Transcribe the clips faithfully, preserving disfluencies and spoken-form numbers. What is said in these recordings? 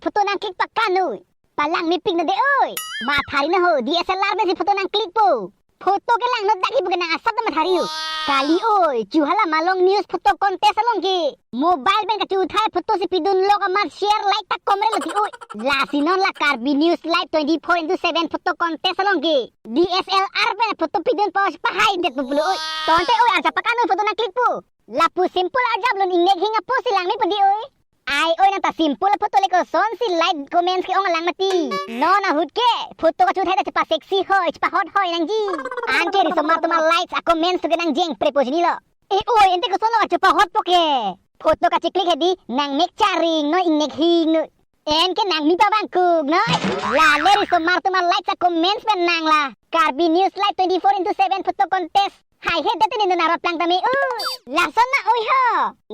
Photo nang click pakka noi. Palang mepik non de oi. Mathari na ho, D S L R pensi photo nang click po. Photo kelang non dak hipu ke nang asap ta mathari ho. Kali oi, chu hala Malong News photo contest along ke mobile pen kachuthai photo si pidun lok amat share like ta komre lo ti oi. Lasi non la Karbi News Live twenty-four into seven photo contest along ke D S L R pen photo pidun pa pahai det pulo oi. Tangte oi, arjap pakka noi, photo nang click po. Lapu simple arjap lun, ingnek hing apo si lang me padi oi. Ai oi, nang ta simple photo le kosonsi like comments ke-ong alang mati. Non ahut ke photo kachuthai ta chepa sexy hoi, chepa hot hoi nangji. Anke riso mar atum a likes a comments tu ke nang jeng prepo chini lo. E oi, ente koson lo chepa hot po ke. Photo kacheclick hedi, nang mek charing noi, ingnek hing noi. Anke nang mi pabang kuk noi. Lale riso mar atum a likes a comments pen nang la Karbi News Live twenty-four into seven photo contest haihe det ne non arap lang tame. Uh, lason na oi ho.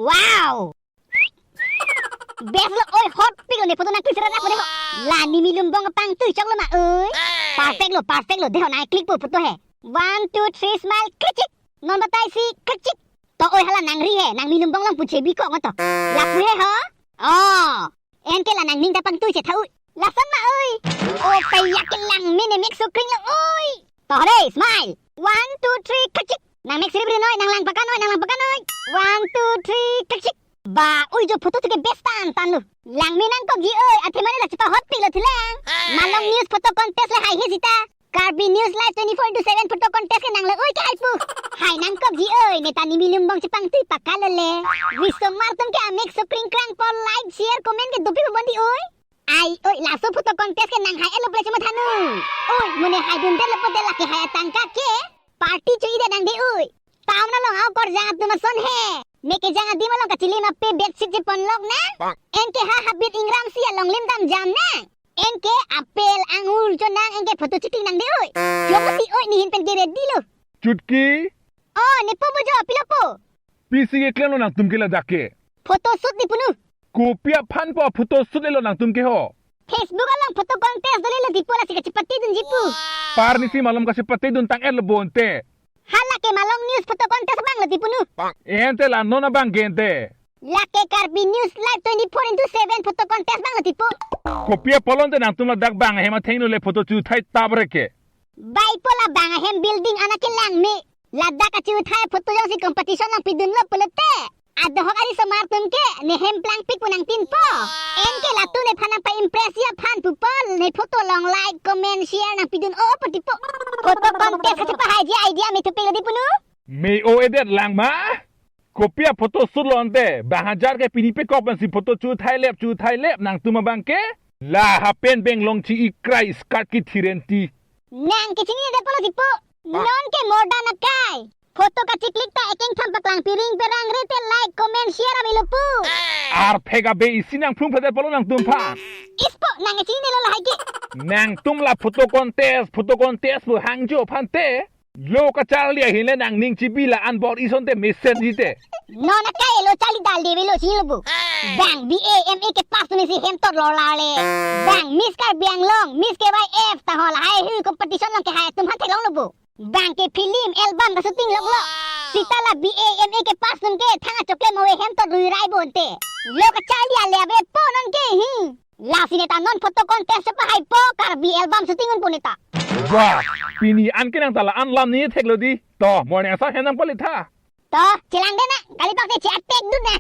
Wow. Best lo oi, hot pik lo ne photo nang click sera dak po de ho. La nimi lumbong pangtui chok lo ma oi. Perfect lo, perfect lo. De ho nang click po photo he. One, two, three, smile, kachik. Non batai si, kachik. To oi, hala nang ri he, nang mi lumbong long pu chebi kok to. Lapu he ho. Oh. Anke la nang ning ta pangtui chetha oi. Lason ma oi. Oh, paya kelang me ne mek sukring lo oi. To ho de, smile. One, two, three, kachik. Nang mek sirip ri noi, nang lang pakka noi, nang lang pakka noi. One, two, three, kachik. Ba, oi jo photo tu ke best tan tan lo. Lang me nangkokji oi, athe mane la chepa hot pik lo thilang. Malong News photo contest le haihe sita. Karbi News Live twenty-four into seven photo contest ke nang le oi ke hai pu. Hai nangkokji oi, ne ta nimi lumbong chepangtui pakka lo le. Riso mar atum ke amek sukring krang po, like, share, comment ke dopi po bondi oi. Ai oi, laso photo contest ke nang hai-et lo pule chematha noi. Oi, mo ne hai dun det lo pote lake hai atangka ke party cho-i det nang de oi. Town along akorjang atum ason he. Mek kejang adim along kachili ma pe bedsheet chepon lok nang. Anke ha habit ingram si along lim dam jam nang. Anke apple angur cho nang, anke photo checlick nang de oi. Cho mo ti oi, ne hin pen ke ready lo. Chutki. Oh, ne po bo jo, pilo po. Pisi keklem lo nangtum ke ladak ke? Photo shoot di punu. Kopi aphan po photo shoot le lo nangtum ke ho? Facebook along photo contest dole lo di po, lasi kachepate dunji pu. Par nisi malom kachepate dun tang-et lo bonte. Hala ke Malong News photo contest abang lo di punu. Ente la non abang ke ente. Lake Karbi News Live twenty-four into seven photo contest abang lo di po. Kopi apolon te nangtum ladak bang ahem athengno le photo chuthai tabre ke? Bai po, la bang ahem building an ake lang me. Ladak kachuthai photo jongsi competition nang pidun lo pulote, adohok ariso mar atum ke ne hem plangpik pu nangpin po. Anke latum nephan nang pa-impress ji aphan pu po, ne photo along like, comment, share nang pidun o po ti po. Photo contest kachepahaiji idea me thupik lo di punu. Me o-edet lang ma? Kopi aphoto shoot lo ante, bang hajar ke pini pekok pensi photo chuthai lep, chuthai lep nangtum abang ke? La hapen beng long chi-ikrai, skirt kithi renti. Nang kechini de polo di po. Non ke modern akai. Photo kacheclick ta ekeng tham paklang piring perang re te like, comment, share avelo pu. Arphek abe isi nang phlung phedet polo nangtum aphan. Ispo, nang kechini lo lahai ke. Nangtum la photo contest, photo contest pu hangjo aphan te. Lo kacharli ahin le nangning chibi, la-an bor-i asonte mesen jite. Non akai lo charli dal deve lo chini lo bu. Bang B A M A ke pass dunsi hem tot lo la le. Bang Miss Karbi Anglong, Miss K Y F ta ho lahai hu competition along ke hai atum aphan theklong lo bu. Bang ke film album kashooting lok lo. Sita la B A M A ke pass dun ke thang achoklem ave hem tot ruirai bonte. Lo kacharli ale ave po non ke hi. Lasi neta non photo contest chepahai po, Karbi album shooting un po neta. Wah, pini an ke nang ta la-an lam ni theklo di. To, morning asa henang palitha. To, chelang de na, kalipak te che-attack dun na.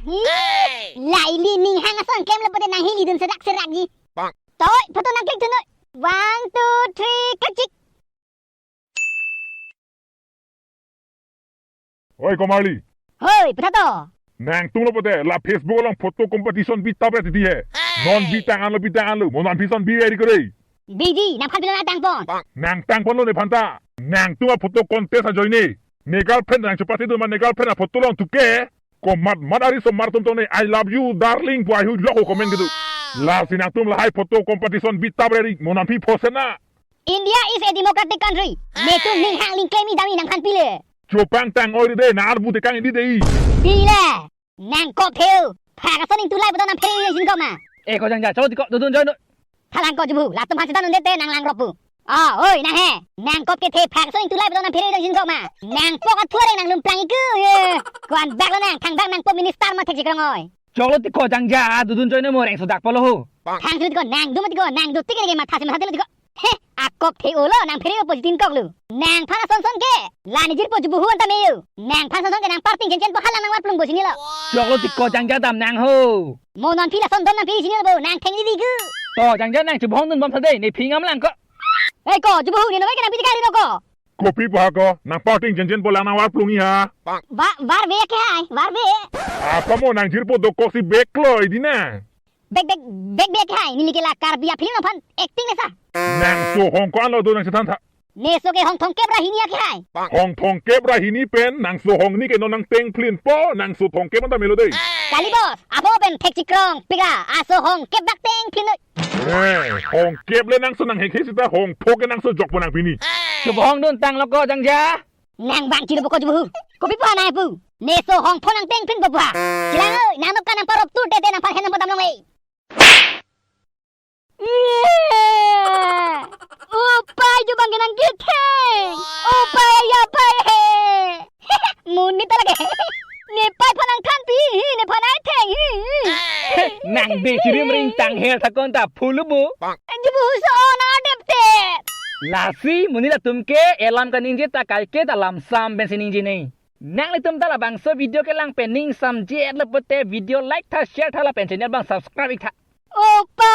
Laili ning hang ason klem lo pote nang hili dun serak serak ji. To, photo nang click dun noi. One, two, three, kachik. Oi, Komarli. Hoi, puthato. Nangtum lo pote, la Facebook along photo competition bi tabre titi he. Non bi tang-an lo, bi tang-an lo, mo nangphi ason bi eri kore. Biji, nangphan pilo nang tangpon. Nang tangpon lo nephan ta. Nangtum aphoto contest ajoine. Ne girlfriend nang chepate dun ma ne girlfriend aphoto along tu ke. Komat mat ariso mar atum tong ne, "I love you, darling," pu ai hu lok ho comment kedo. Lasi nangtum lahai photo competition bi tabre ri, mo nangphi phosen na. India is a democratic country. Netum ning hang ling klem-i dam-i nangphan pile. Chopang tang oi de, na arbu te kang di de. Pile. Nangkok theu. Phak ason ingtulai beton nang phere jin kok ma. Eh, ko jangja, cholo ti kok, dodun join do. Thalang kok jubu, latum phan sita nunde te nang lang rok pu. Oh, oi, nang he. Nangkok kethe phak ason ingtulai beton nang phere jin kok ma. Nangpok athuareng nang lumplang iku, ye. Ko-an bak lo nang, thangbak nangpo minister ma thek jikrong oi. Choklo tiko Jangja, dodun choi no mo reng sodak polo ho. Thang silo tiko, nang do mati ko, nang do tik ke matha si matha tilo tiko. He, akok the olo, nang phere opposition kok lo. Nangphan ason son ke, la ne jirpo jubuhu anta me yo. Nangphan ason son ke nang parting chen chen po hala nang warplung bo chinilo. Choklo tiko Jangja damnang ho. Mo non phi lason don nang phi chinilo bo, nang theng di di gu. To Jangja nang chubong dun bom sa dei, ne phi ngam lang ko. Hei ko, jubuhu ne no ke nang phi kali no ko. Kopi pa ko, nang parting chen chen po lang nang warplung-i ha. Ba, varve ke hai, varve. Apa mo nang jirpo dokok si bek lo di na. Bek bek bek bek hai, neli ke la Karbi a-film aphan acting le sa. Nang so hong ko-an lo do nang chethan tha. Ne so ke hong thomkep ra hini ke hai. Hong thomkep ra hini pen nang so hong ni ke non nang tengphlin po, nang so thomkep anta melo dei. Kali boss, apo pen thek chikrong pik ra, aso hongkep bak tengphlin noi. Eh, hongkep le nang so nang hekhe sita hongpho ke nang so jok po nang pini. Chubong dun tanglo ko Jangja. Nang bang chilo bo ko jubuhu. Kopi po nang pu. Ne so hongpho nang tengphlin po pu ha. Chilang oi, nang nokka nang parop tu tete nangphan hen nang padam long e. Upai ju bang ke nang kitheng. Upai ya pai he. Monit ta lake. Nepei aphan nang thanpi hi, nephan ai theng hi. Nang be chirim ring tang her thakon ta phulu bo. Jubuhu so nang adep te. Lasi monit atum ke elam kaningje ta kaike ta lamsam pensi ningje ne. Nanglitum ta labangso video kelang pen ning samjet lo pote video like tha, share tha lapen channel bang subscribe ik tha. Upa.